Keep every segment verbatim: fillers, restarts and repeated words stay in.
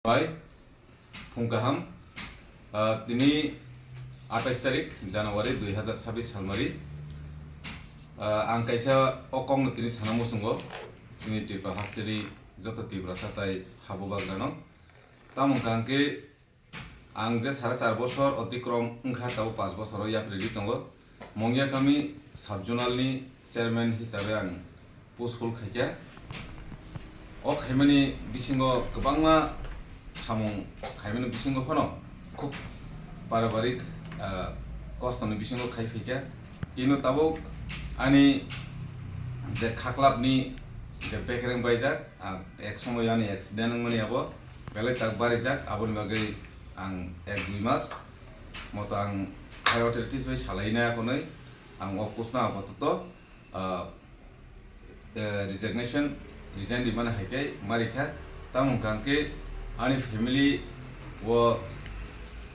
Bai, phung kaham. Ah, tini atais tarik January dui hazar sabis salmari. Ah, ang kaisa o kokno tini sana muchungo, chini Tripura hasteni joto Tiprasa tai habubagrano. Tamo hwnkha hwnkhe ang je sare char bosor otikrom wngkha, tabo panch bosor o yapri ri tongo. Mongya kami sub-zonal ni chairman hisabe ang post hol khaikha. O khaimani bisingo kwbangma samung khaimani bisingo phano khub paribarik, ah, kostoni bisingo khai phaikha. Tino tabuk ani je khaklapni je bekereng baijak, ah, ek somoy ani accident wngmani abo belai tak barijak, aboni bagwi ang ek dui mas moto ang higher authorities bai salai nai akonoi ang o post no apatot, ah, eh, resignation, resign rimani hai khe ma rikha. Tamo hwnkha hwnkhe ani family o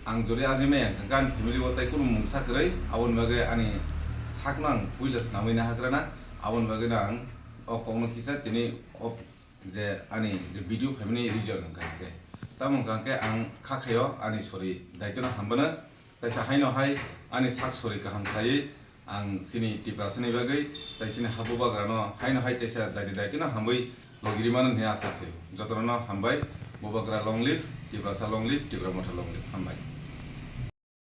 ang jodi ajimai ang hwnkha ani family o tai kunu mungsa kwrwi, aboni bagwi ani sakno ang puila swnamwi nahakrana, aboni bagwino ang o kokno kisa tini o je ani je video phaimani reason hwnkha hwnkhe. Tamo hwnkha hwnkhe ang kha khaio ani sori daitwno hambano, taisa haino hai ani sak sori kaham khlaiwi ang chini Tiprasani bagwi tai chini habubagrano haino hai taisa daiti daitwno hamwi logi rimano hinwi asa khaio. Jotono hambai, Bubagra long live, Tiprasa long live, Tipra Motha long live, hambai.